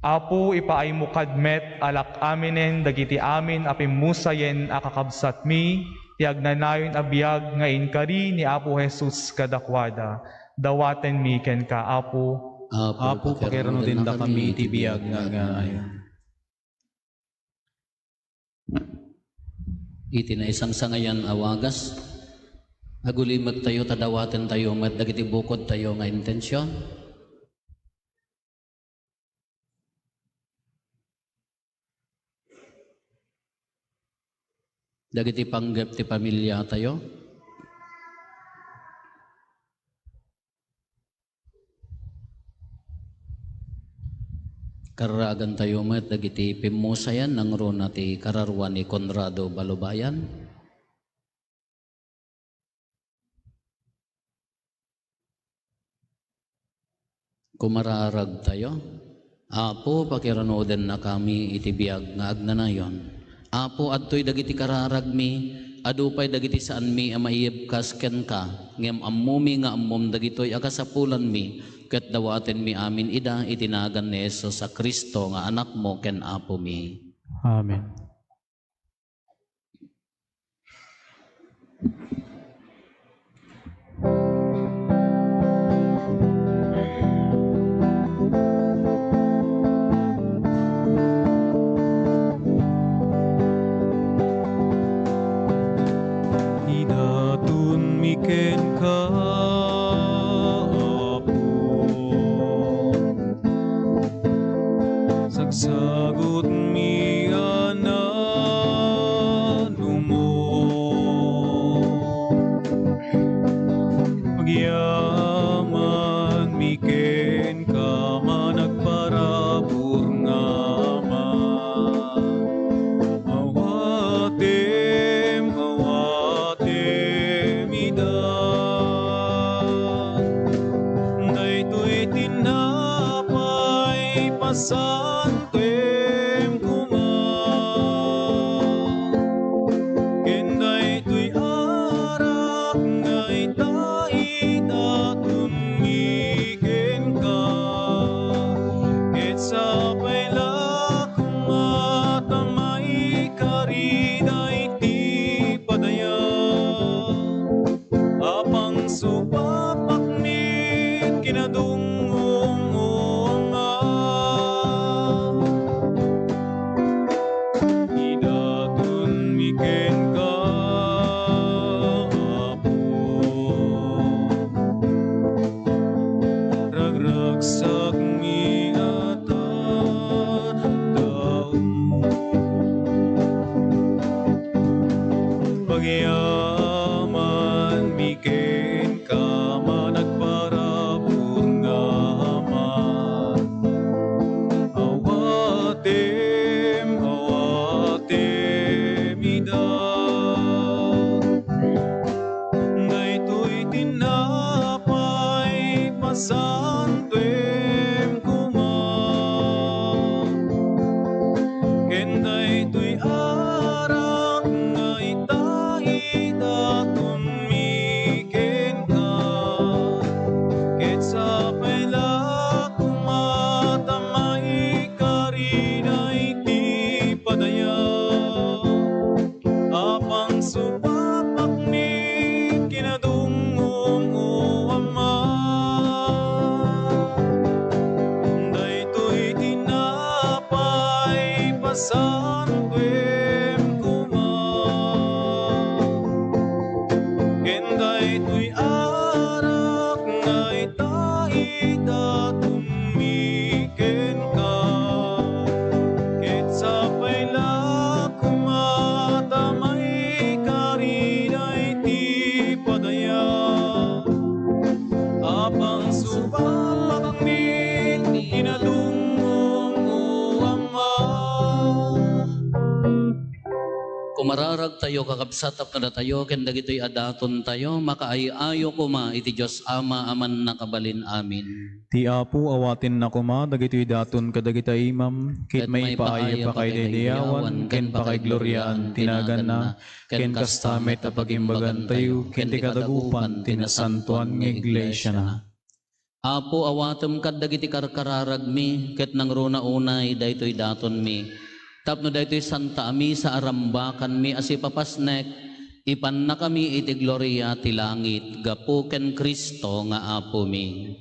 Apo, ipaaymo kad met a lak-aminen dagiti amin a pimmusayen a kakabsatmi ti agnanayon a biag nga inkari ni Apo Jesus kadakuada. Dawatenmi kenka, Apo. Apo, pakiranudennakami iti biag nga agnanayon. Iti naisangsangayan a wagas, agulimektayo ta dawatentayo met dagiti bukodtayo nga intension. Dagiti panggep ti pamiliatayo. Kararagantayo met dagiti pimmusayan, nangruna ti kararua ni Conrado Balubayan. Kumararagtayo. Apo, pakiranudennakami iti biag nga agnanayon. Apo, adtoy dagiti kararagmi, adu pay dagiti saanmi a maiyebkas kenka, ngem ammomi nga ammom dagitoy a kasapulanmi, ket dawatenmi amin ida iti nagan ni Jesus a Cristo nga Anakmo ken Apomi. Amen. Idatonmi kenka, Apo. Sagsagutmi a nanumo. Agyamanmi kenka, managparabur nga Ama. Awatem, awatem ida. Daytoy tinapay, pasantem koma. Ken daytoy arak nga ita, idatonmi kenka. Ket sapay la koma ta maikari daytoy padayo. Kinadungngong, O Ama, idatonmi kenka, Apo. Ragragsakmi a tattao. Agyamanmi kenka, managparabur nga Ama. Awatem, awatem ida. Daytoy tinapay, pasantoem koma. Ken daytoy arak nga ita, idatonmi kenka. Ket sapay la koma ta maikari daytoy padaya. Apang supapakmi kinadungngong, O Ama. Daytoy tinapay, pasantoem koma. Ken daytoy arak nga ita, idatonmi kenka. Ket sapay la koma ta maikari daytoy padaya. Apang supapakmi kinadungngong, O Ama. Kumararagtayo, kakabsat, tapno datayo ken dagitoy a datontayo makaay-ayo koma iti Dios Ama a Mannakabalin. Amen. Ti Apo awatenna koma dagitoy daton kadagita imam, ket maipaay a pakaidaydayawan ken pakaigloriaan ti naganna, ken kasta met a pagimbagantayo ken ti kadagupan ti nasantoan nga iglesiana. Apo, awatem kadagiti karkararagmi, ket nangruna unay daytoy datonmi. Tapno daytoy Santa a Misa a rambakanmi a sipapasnek, ipannakami iti gloria ti langit gapu ken Cristo nga Apomi.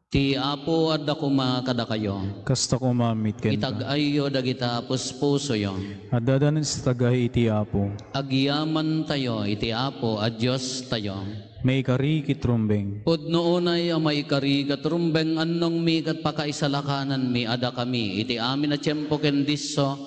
Ti Apo adda koma kadakayo. Kasta koma met kenka. Itag-ayyo dagita puspusoyo. Adda danen sitag-ay iti Apo. Agyamantayo iti Apo a Diostayo. Maikari ket rumbeng. Pudno unay a maikari ket rumbeng, annongmi ket pakaisalakananmi a dakami iti amin a tiempo ken disso,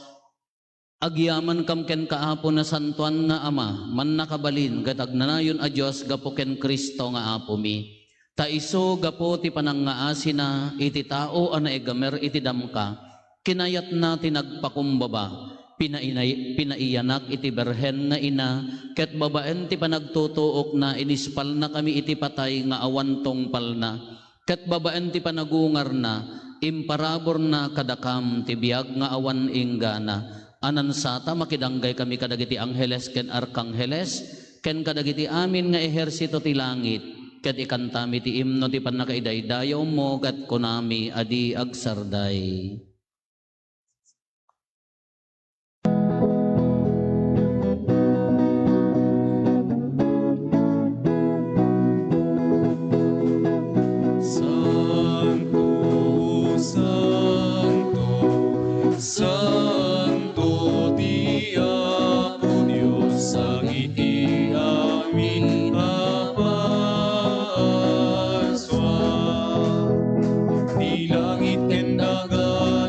agyamankam kenka, Apo, nasantoan nga Ama, mannakabalin ket agnanayon a Dios gapu ken Cristo nga Apomi. Ta isu, gapu ti panangngaasina iti tao a naigamer iti damka, kinayatna ti nagpakumbaba, pinainay-, pinaiyanak iti Birhen nga Ina, ket babaen ti panagtutuokna, inispalnakami iti patay nga awan tungpalna. Ket babaen ti panagungarna, imparaburna kadakam ti biag nga awan inggana. Anansata, makidanggay kami kadagiti angheles ken arkangheles, ken kadagiti amin nga ehersito ti langit, ket ikantami ti imno ti pannakaidaydayawmo, ket kunami a di agsarday. Santo, santo, santo ti Apo Dios, dagiti amin a parsua. Ti langit ken daga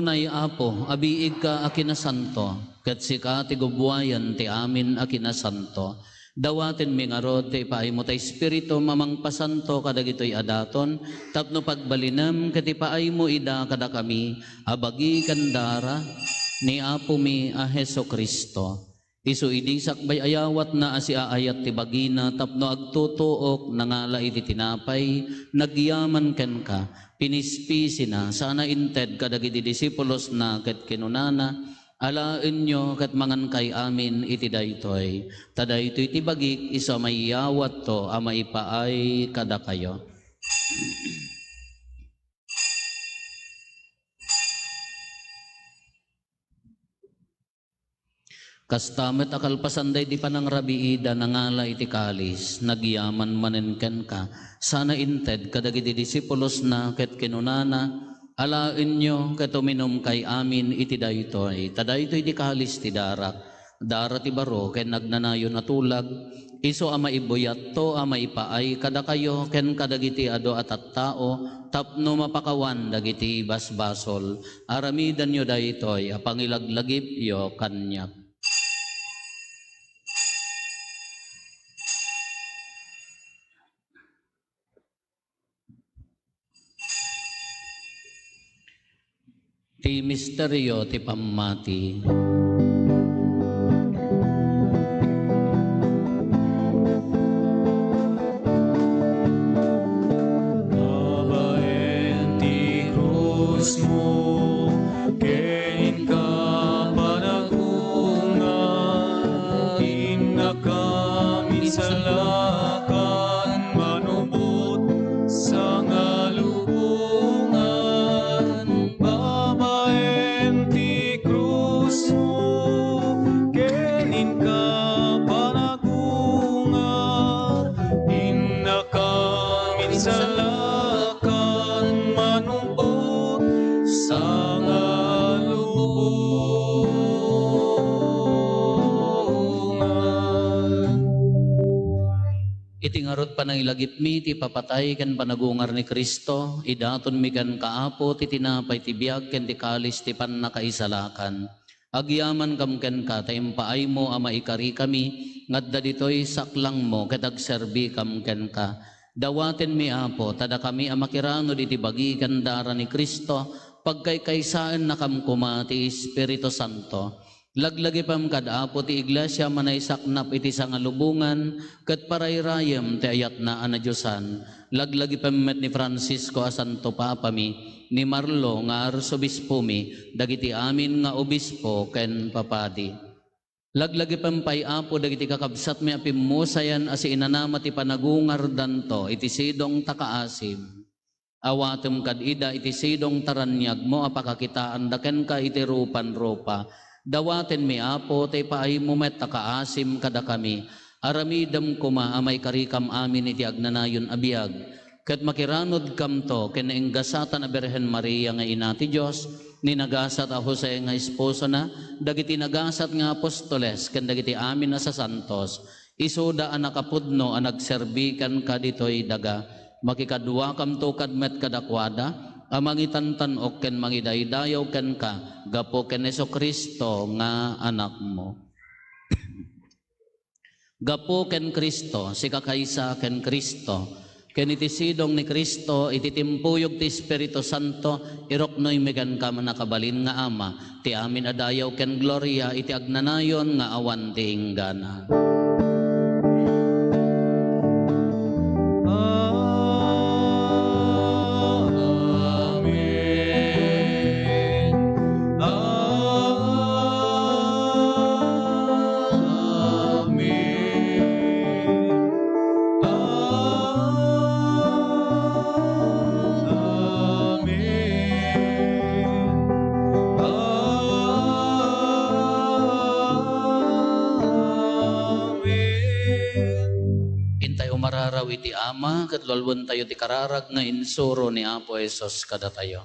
Unay, Apo, a biigka a kinasanto, ket sika ti gubbuayan ti amin a kinasanto. Dawatenmi ngarud ti ipaaymo ta Espiritum a mangpasanto kadagitoy a daton, tapno pagbalinem ket ipaaymo ida kadakami a bagi ken dara ni Apomi a Jesu-Cristo. Isu idi sakbay ayawatna a siaayat ti bagina tapno agtutuok, nangala iti tinapay, nagyaman kenka, pinispisina, sana inted kadagiti disipulosna ket kinunana, "Alaenyo ket mangankay amin iti daytoy, ta daytoy ti bagik isu a mayawatto a maipaay kadakayo." Kasta met a kalpasan daydi panangrabiida, nangala iti kalis, nagyaman manen kenka, sana inted kadagiti disipulosna ket kinunana, "Alaenyo ket uminumkay amin iti daytoy, ta daytoy ti kalis ti darak, dara ti baro ken agnanayon a tulag, isu a maibuyatto a maipaay kadakayo ken kadagiti adu a tattao tapno mapakawan dagiti basbasol. Aramidenyo daytoy a pangilaglagipyo kaniak." Ti misterio ti pammati. Babaen ti krusmo, ken inka panagungar, innaka minsalakan, manubot sangalubongan. Babaen ti krusmo, ken inka panagungar, innaka minsalakan, manubot sangalubongan. Iti ngarud panangilagipmi ti ipapatay ken panagungar ni Cristo, idatonmi kenka, Apo, ti tinapay ti biag ken ti kalis ti pannakaisalakan. Agyamankam kenka ta impaaymo a maikarikami nga adda ditoy saklangmo ket agserbikam kenka. Dawatenmi, Apo, ta dakami a makiranod iti bagi ken dara ni Cristo, pagkaykaysaennakam koma ti Espiritu Santo. Laglagipem kad Apo ti Iglesia a manaysaknap iti sangalubongan ket parayrayem ti ayatna a nadiosan. Laglagipem met ni Francisco a Santo Papami, ni Marlo nga Arsobispomi, dagiti amin nga obispo ken papadi. Laglagipem pay, Apo, dagiti kakabsatmi a pimmusayan a siinanama ti panagungardanto iti sidong ta kaasim. Awatem kad ida iti sidong ta raniagmo a pakakitaanda kenka iti rupan-rupa. Dawatenmi, Apo, ta ipaaymo met a kaasim kadakami. Aramidem koma a maikarikam amin iti agnanayon a biag, ket makiranudkamto ken nainggasatan a Birhen Maria nga Ina ti Dios, ni nagasat a Jose nga esposona, dagiti nagasat nga apostoles, ken dagiti amin a sasantos. Isuda a nakapudno a nagserbi kenka ditoy daga. Makikaduakamto kad met kadakuada a mangitantan-ok ken mangidaydayaw kenka gapu ken Jesu-Cristo nga Anakmo. Gapu ken Cristo, sika kaysa ken Cristo, ken iti sidong ni Cristo, iti timpuyog ti Espiritu Santo, iruknoymi kenka a nakabalin nga Ama, ti amin a dayaw ken gloria iti agnanayon nga awan ti inggana. Amen. Amen. Amen. Amen. Intay umararaw iti Ama, ket lualuentayo ti kararag nga insuro ni Apo Jesus kadatayo.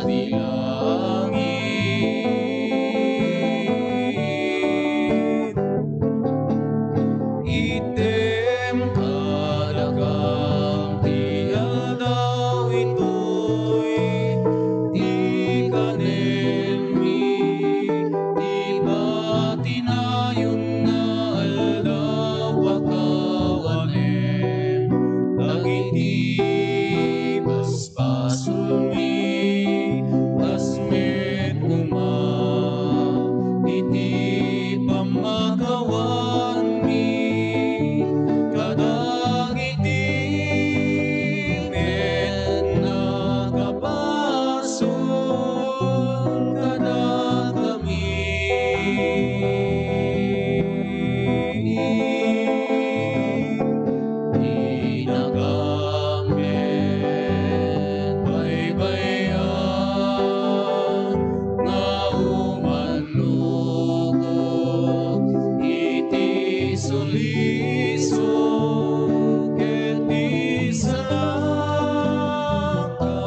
ti langit. Itdem kadakam ti aldaw itoy, ti kanenmi, ti patinayon nga aldaw a kawanem dagiti bas- basolmi, kas met koma iti pammakawanmi kadagiti met nakabasol kadakami. Inagam met baybay-an nga umannukot iti sulisog ket isalakannaka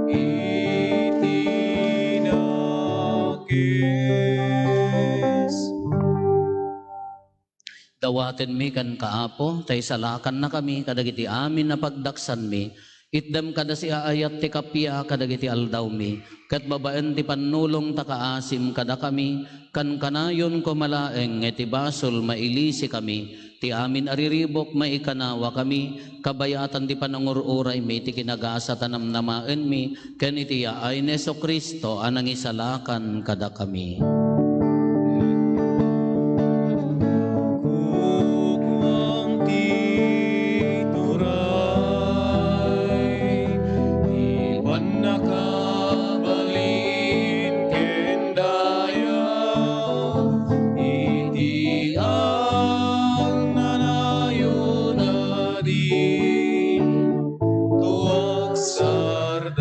iti dakes. Dawatenmi kenka, Apo, ta isalakannakami kadagiti amin a pagdaksanmi. Itdem kada siaayat ti kappia kadagiti aldawmi, ket babaen ti pannulong ta kaasim kadakami, kankanayon koma laeng nga iti basol mailisikami, ti amin a riribuk maikanawakami, kabayatan ti panangur-uraymi ti kinagasat a namnamaenmi, ken iti yaay ni Jesu-Cristo a nangisalakan kadakami. Kukuam ti turay, ti pannakabalin ken dayaw, iti agnanayon a din to agsarday.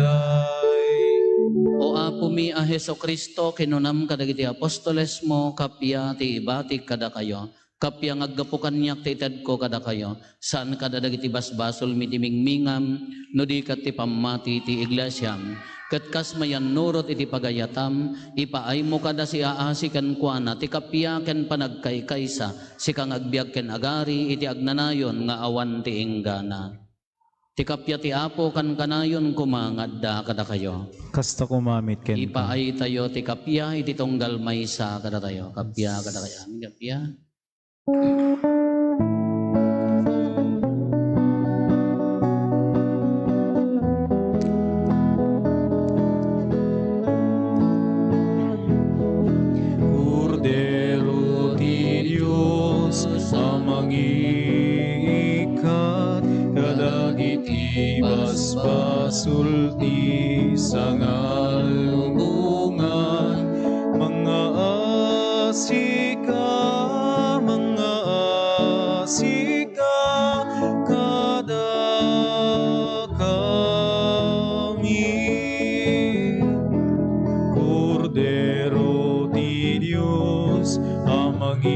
O Apomi a Jesu-Cristo, kinunam kadagiti apostolesmo, kappia ti ibatik kadakayo, kappia nga aggapu kaniak ti itedko kadakayo, saan kada dagiti basbasolmi ti mingmingam, no di ket ti pammati ti iglesiam. Ket kas mayannurot iti pagayatam, ipaaymo kada siaasi kenkuana ti kappia ken panagkaykaysa, sika nga agbiag ken agari iti agnanayon nga awan ti inggana. Ti kappia ti Apo kankanayon koma nga adda kadakayo. Kasta koma met kenka. Ipaaytayo ti kappia iti tunggal maysa kadatayo. Kappia kadakayo. Amin, kappia. Kordero ti Dios a mangiikkat kadagiti basbasol ti sangalubongan, mangaasika, mangaasika kadakami. Kordero ti Dios a mangiikkat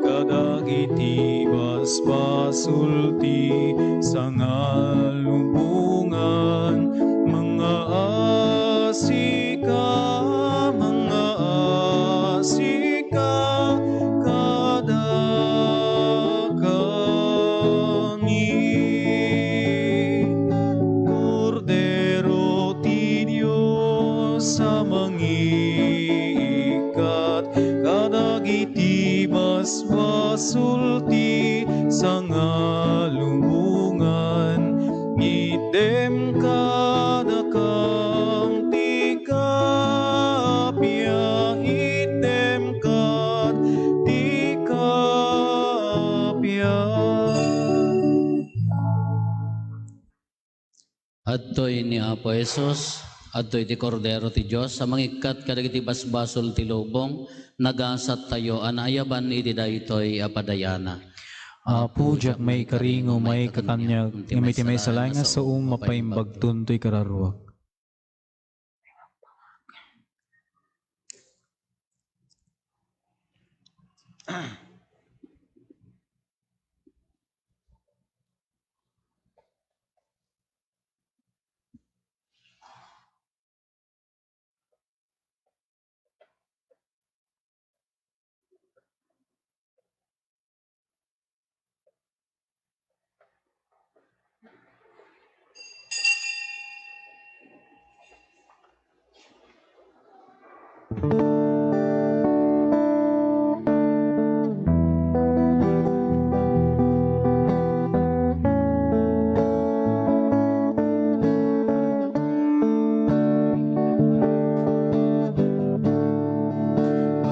kadagiti basbasol ti sangalubongan, mangaasika, mangaasika kadakami. Kordero ti Dios a mangiikkat kadagiti basbasol ti sangalubongan, itdem kadakam ti kappia, itdem kad ti kappia. Adtoy ni Apo Jesus, adtoy ti Kordero ti Dios a mangikkat kadagiti basbasol ti lubong, nagasattayo a naayaban iti daytoy a padayana. Apo, diak maikaringo, maikakaniak, ngem iti maisalaen nga saom, mapaimbagton toy kararuak.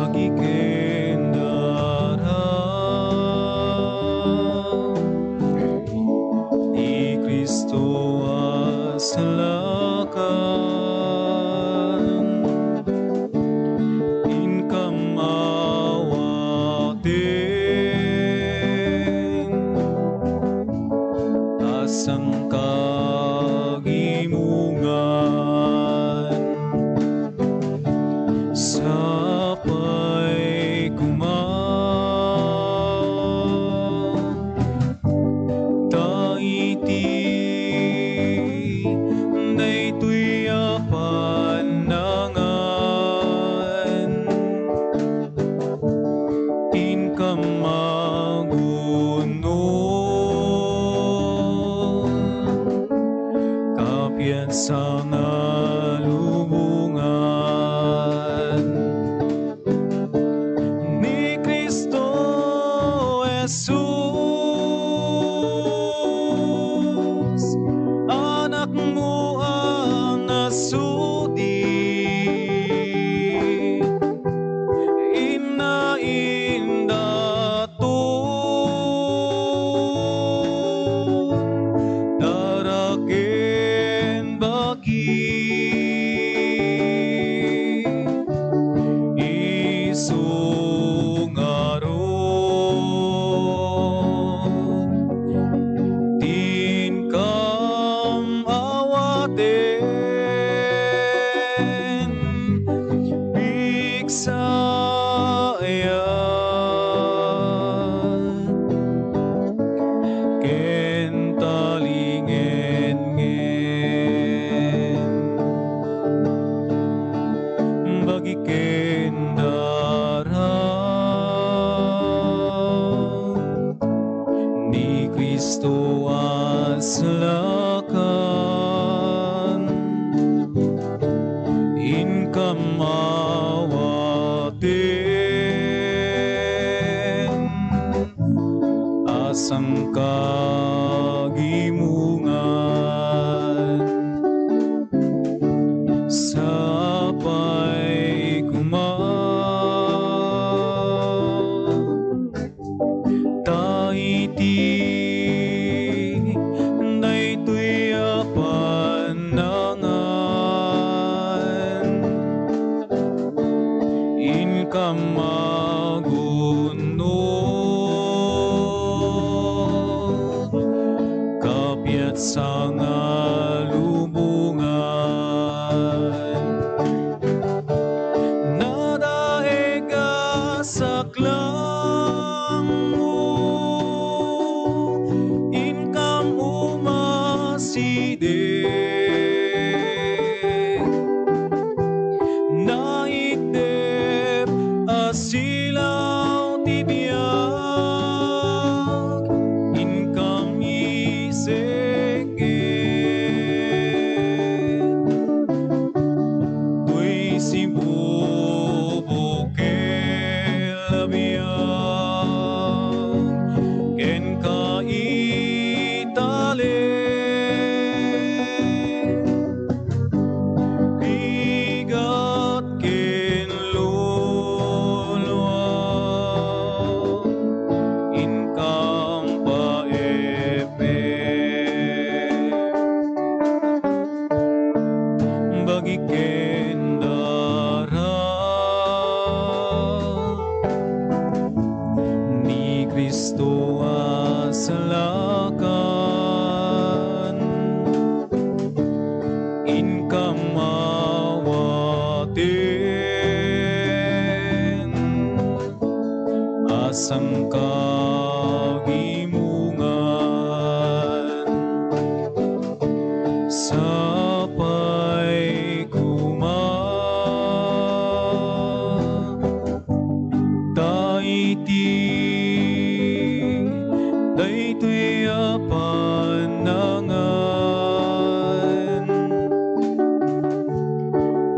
Agiken dara ni Cristo a salakan, inkam awaten a sangkagimongan. Sapay koma ta iti daytoy a pannangan, inkam agunod, kapiatsan a lubongan ni Cristo Jesus, Anakmo a nasudi, inna indaton, dara ken bagi, isu ngarud ti inkam awaten, pigsayat ken talingenngen. Bagi ken dara ni Cristo a salakan, inkam awaten a sangkagimongan. Sapay koma ta iti daytoy a pannangan, inkam agunod, kapiatsan a lubongan. Nadaeg a saklangmo, inkam umasideg. Naitdep a silaw ti biag, inkam isengngeg. Toy sibubukel a biag kenka italek, rigat ken luluag, inkam paepnek. Bagi ken dara ni Cristo a salakan, inkam awaten a sangkagimongan. Sapay koma ta iti daytoy a pannangan,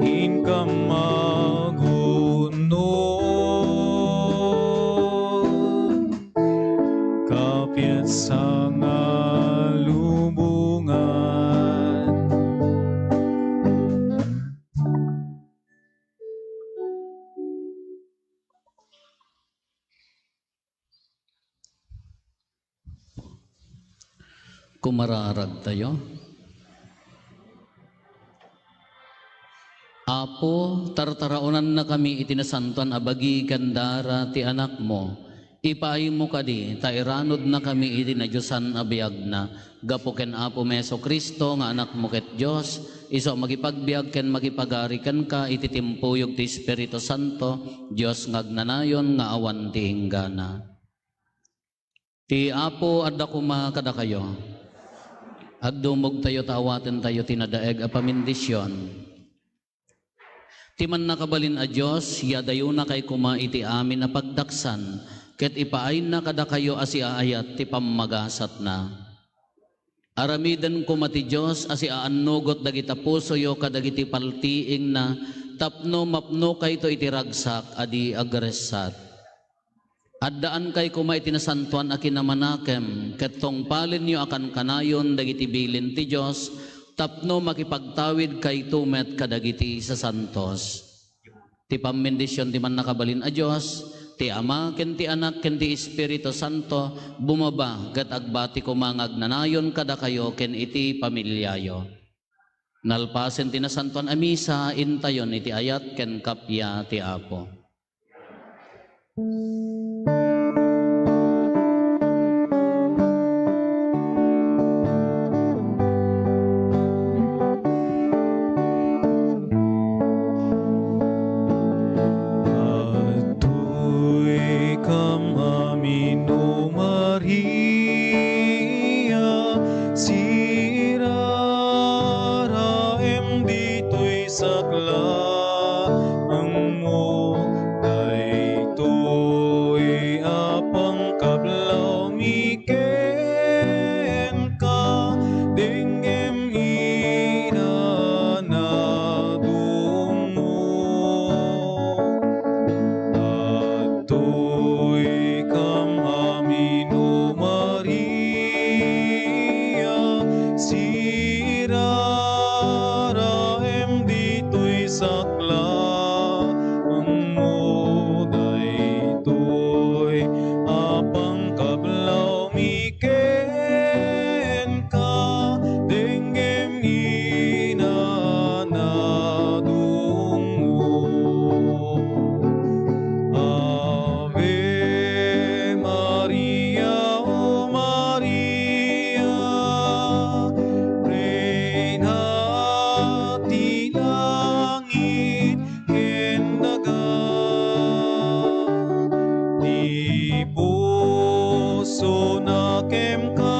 inkam agunod, sangalubongan. Kumararagtayo. Apo, tartaraonannakami iti nasantoan a bagi ken dara ti Anakmo. Ipaaymo kadi ta iranudnakami iti nadiosan a biagna. Gapu ken Apomi Jesu-Cristo nga Anakmo ket Dios, isu a makipagbiag ken makipagari kenka iti timpuyog ti Espiritu Santo, Dios nga agnanayon nga awan ti inggana. Ti Apo adda koma kadakayo. Agdumogtayo ta awatentayo ti nadaeg a pamindision. Ti mannakabalin a Dios, yadayonakay koma iti amin a pagdaksan, ket ipaayna kadakayo a siaayat ti pammagasatna. Aramiden koma ti Dios a siaannugot dagita pusoyo kadagiti paltiingna tapno mapnokayto iti ragsak a di agressat. Addaankay koma iti nasantoan a kinamanakem, ket tungpalenyo a kankanayon dagiti bilin ti Dios tapno makipagtawidkayto met kadagiti sasantos. Ti pammindision ti Mannakabalin a Dios, ti Ama, ken ti Anak, ken ti Espiritu Santo, bumaba ket agbati koma nga agnanayon kadakayo ken iti familiayo. Nalpasen ti Nasantoan a Misa, intayon iti ayat ken kappia ti Apo. Adtoy kam amin, O Maria, siraraem ditoy saklaangmo, daytoy a pangkablawmi kenka, denggem inanadongmo. Adtoy kam amin, O Maria, siraraem ditoy saklaangmo, daytoy a pangkablawmi kenka, denggem inanadongmo. Ave Maria, O Maria, Reyna ti langit ken daga. Ti pusona kenka